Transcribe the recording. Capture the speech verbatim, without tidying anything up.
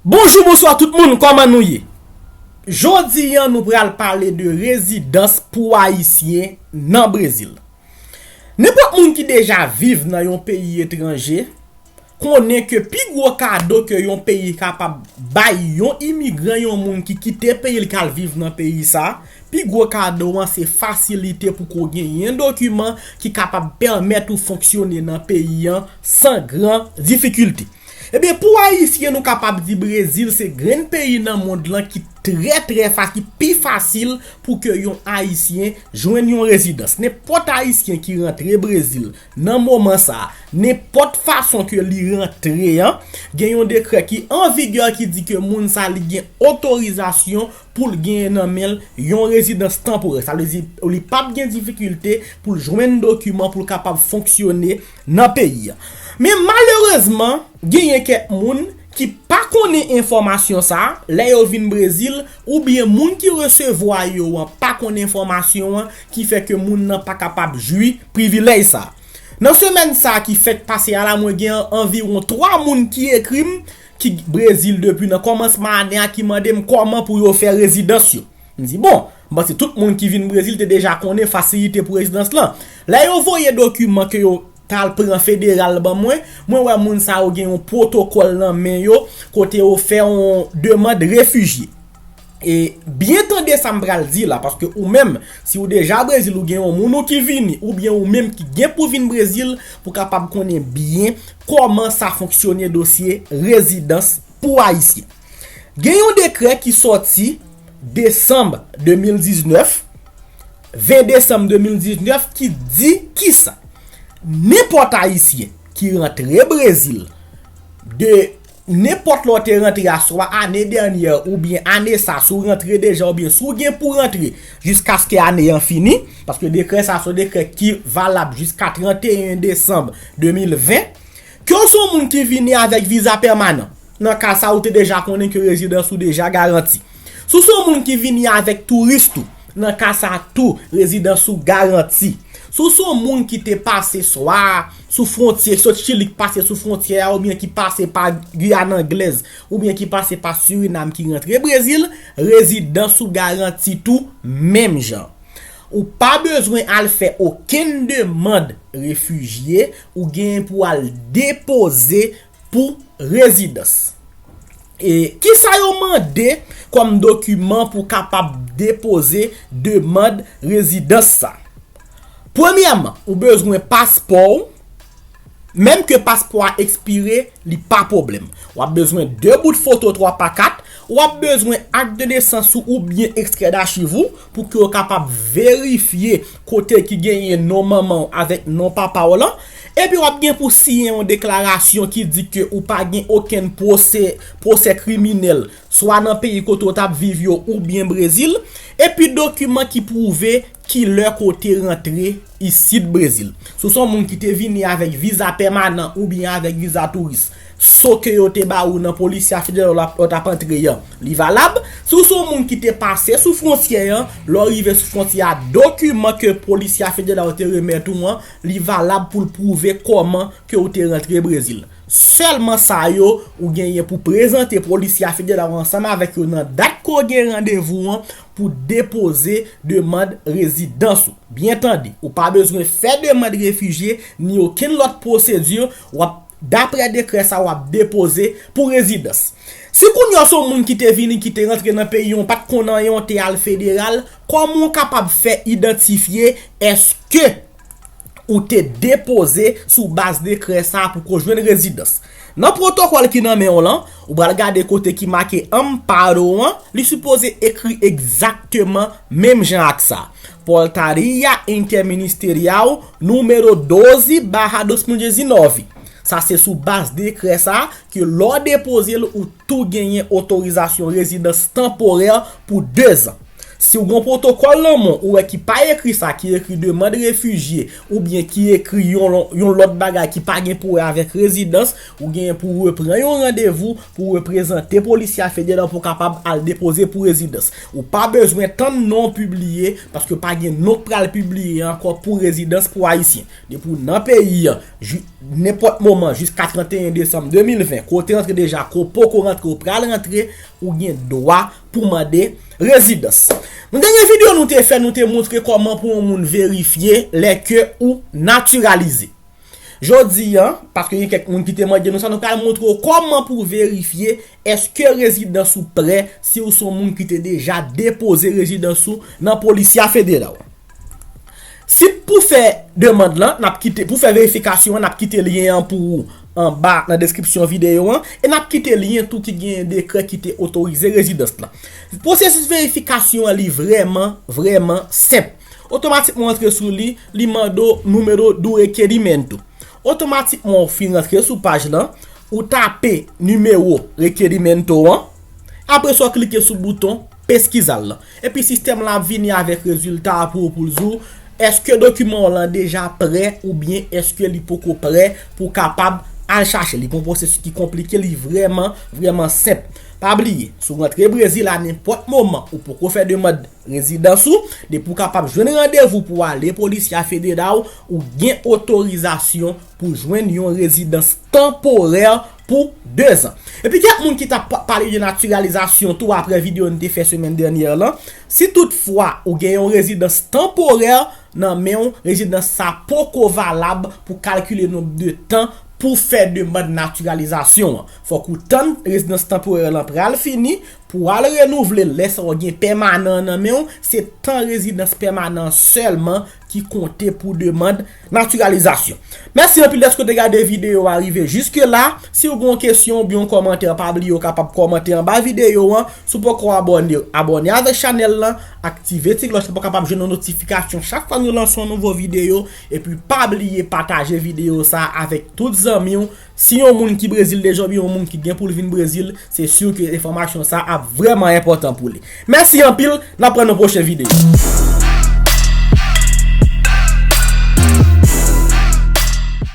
Bonjou, bonswa tout moun, kòman nou ye? Jodi a, nou pral pale de rezidans pou Ayisyen nan Brezil. Nenpòt moun ki deja viv nan yon peyi etranje konnen ke pi gwo kado ke yon peyi kapab bay yon imigran, yon moun ki kite peyi l k al viv nan peyi sa, pi gwo kado an se fasilite pou ko genyen dokiman ki kapab pèmèt ou fonksyone nan peyi an san gran difikilte. Ebyen, pou Ayisyen, nou kapab di Brezil se grenn peyi nan mond lan ki trè, trè fa-, ki pi fasil pou ke yon Ayisyen jwenn yon rezidans. Nenpòt Ayisyen ki rantre Brezil nan moman sa a, nenpòt fason ke li rantre an, gen yon dekrè ki an vigè ki di ke moun sa li gen otorizasyon pou l genyen nan men l yon rezidans tanporè. Sa vle di, li p ap gen difikilte pou l jwenn dokiman pou l kapab fonksyone nan peyi a. Men malerezman, genyen kèk moun ki pa konnen enfòmasyon sa a, lè yo vin Brezil, oubyen moun ki resevwa yo an pa konn enfòmasyon an, ki fè ke moun nan pa kapab jwi privilèj sa a. Nan semèn sa a ki fèk pase a la, mwen gen anviwon twa moun ki ekri m, ki Brezil depi nan kòmansman ane a, ki mande m kòman pou yo fè rezidans yo. M di, bon, m panse tout moun ki vin Brezil te deja konnen fasilite pou rezidans lan. Lè yo voye dokiman ke yo t al pran federal ban mwen, mwen wè moun sa yo gen yon pwotokòl nan men yo, kote yo fè yon demann refijye. E byen tande sa m pral di la, paske ou menm, si ou deja Brezil, ou gen yon moun ou ki vini, oubyen ou menm ki gen pou vin Brezil, pou kapab konnen byen kòman sa fonksyone dosye rezidans pou Ayisyen. Gen yon dekrè ki sòti desanm de mil diznèf, ven desanm de mil diznèf, ki di kisa? Nenpòt Ayisyen ki rantre Brezil de nenpòt lè w te rantre a, swa ane dènyè oubyen ane sa, si w rantre deja oubyen si w gen pou rantre jiskaske ane an fini, paske dekrè sa se yon dekrè ki valab jiska trannteyen desanm de mil ven, ke w se yon moun ki vini avèk viza pèmanan, nan ka sa ou te deja konnen ke rezidans ou deja garanti. Si w se yon moun ki vini avèk touris tou, nan ka sa tou rezidans ou garanti. Si w se yon moun ki te pase swa sou fwontyè, ki sot Chili, ki pase sou fwontyè a, oubyen ki pase pa Giyàn Anglèz, oubyen ki pase pa Sirinam ki rantre Brezil, rezidans ou garanti tou menm jan. Ou pa bezwen al fè okenn demann refijye, ou genyen pou al depoze pou rezidans. E kisa yo mande kòm dokiman pou kapab depoze demann rezidans sa? Premyèman, ou bezwen paspò w. Menm ke paspò a ekspire, li pa pwoblèm. W ap bezwen de bout foto twa pa kat, w ap bezwen ak de nesans ou oubyen ekstrè dachiv ou pou ke yo kapab verifye kote ki genyen non manman w avèk non papa w lan. Epi w ap gen pou siyen yon deklarasyon ki di ke ou pa gen okenn pwosè, pwosè kriminèl, swa nan peyi kote w t ap viv yo oubyen Brezil, epi dokiman ki pwouve ki lè ke w te rantre isit Brezil. Si w se yon moun ki te vini avèk viza pèmanan oubyen avèk viza touris, so ke yo te ba ou nan Polícia Federal lè w t ap antre an, li valab. Si w se yon moun ki te pase sou fwontyè an, lè w rive sou fwontyè a, dokiman ke Polícia Federal te remèt ou an, li valab pou l pwouve kòman ke w te rantre Brezil. Sèlman sa yo ou genyen pou prezante Polícia Federal ansanm avèk yo nan dat ke w gen randevou an pou depoze demann rezidans ou. Byen tande, ou pa bezwen fè demann refijye ni okenn lòt pwosedi, w ap, daprè dekrè sa, w ap depoze pou rezidans. Si kounye a w se yon moun ki te vini, ki te rantre nan peyi an, w pa t konn anyen, w te al federal, kòman w kapab fè idantifye èske ou te depoze sou baz dekrè sa a pou ko jwenn rezidans? Nan pwotokòl ki nan men w lan, ou pral gade kote ki make Amparo an, li sipoze ekri egzakteman menm jan ak sa. Portaria Interministerial número doze barra dois mil e dezenove. Sa se sou baz dekrè sa a ke lè w depoze l, ou tou genyen otorizasyon rezidans tanporè pou dezan. Si w gen yon pwotokòl nan men w, ou wè ki pa ekri sa, ki ekri demann refijye, oubyen ki ekri yon, yon lòt bagay ki pa gen pou wè avèk rezidans, ou genyen pou w repran yon randevou pou w reprezante polisye a federal pou w kapab al depoze pou rezidans. Ou pa bezwen tann non w pibliye, paske pa gen non k pral pibliye ankò pou rezidans pou Ayisyen. Depi w nan peyi a, nenpòt moman, jiska trannteyen desanm de mil ven, ke w te rantre deja, ke w poko rantre, ou pral rantre, ou gen dwa pou mande rezidans. Nan dènye videyo nou te fè, nou te montre kòman pou yon moun verifye lè ke ou natiralize. Jodi a, paske gen kèk moun ki te mande nou sa, nou pral montre w kòman pou w verifye èske rezidans ou prè si w se yon moun ki te deja depoze rezidans ou nan polisya federal. Si pou fè demann lan, n ap kite, pou fè verifikasyon an, n ap kite lyen an pou ou anba nan deskripsyon videyo an, e n ap kite lyen tou ki gen dekrè ki te otorize rezidans lan. Pwosesis verifikasyon an li vrèman, vrèman senp. Otomatikman w antre sou li, li mande w número do requerimento. Otomatikman w fin rantre sou paj lan, ou tape nimewo rekerimento an, apre sa w klike sou bouton peskizar lan. Epi sistèm lan ap vini avèk rezilta a pou ou pou l di w èske dokiman w lan deja prè oubyen èske li poko prè pou w kapab al chache. Li pa yon pwosesis ki konplike, li vrèman, vrèman senp. Pa bliye, si w rantre Brezil a nenpòt moman, ou poko fè demann rezidans ou, depi w kapab jwenn randevou pou w ale polisya federal, ou gen otorizasyon pou jwenn yon rezidans tanporè pou dezan. Epi gen moun ki t ap pa-, pale de natiralizasyon tou apre videyo n te fè semèn dènyè lan. Si toutfwa ou gen yon rezidans tanporè nan men w, rezidans sa poko valab pou kalkile nonb de tan pou fè demann natiralizasyon an. Fòk ou tann rezidans tanporè lan pral fini pou w al renouvle l. Lè sa w gen pèmanan an nan men w, se tan rezidans pèmanan an sèlman ki konte pou demann natiralizasyon. Mèsi anpil dèske w te gade videyo a rive jiske la. Si w gen yon kesyon oubyen yon kòmantè, pa bliye w kapab kòmante anba videyo an. Si w poko abòne, abòne avèk chanèl lan, aktive ti klòch lan pou w kapab jwenn yon notifikasyon chak fwa nou lanse yon nouvo videyo. Epi pa bliye pataje videyo sa a avèk tout zanmi w. Si yon moun ki Brezil deja oubyen yon moun ki gen pou l vin Brezil, se si ke enfòmasyon sa ap vrèman enpòtan pou li. Mèsi anpil, n ap pran nan pwochen videyo.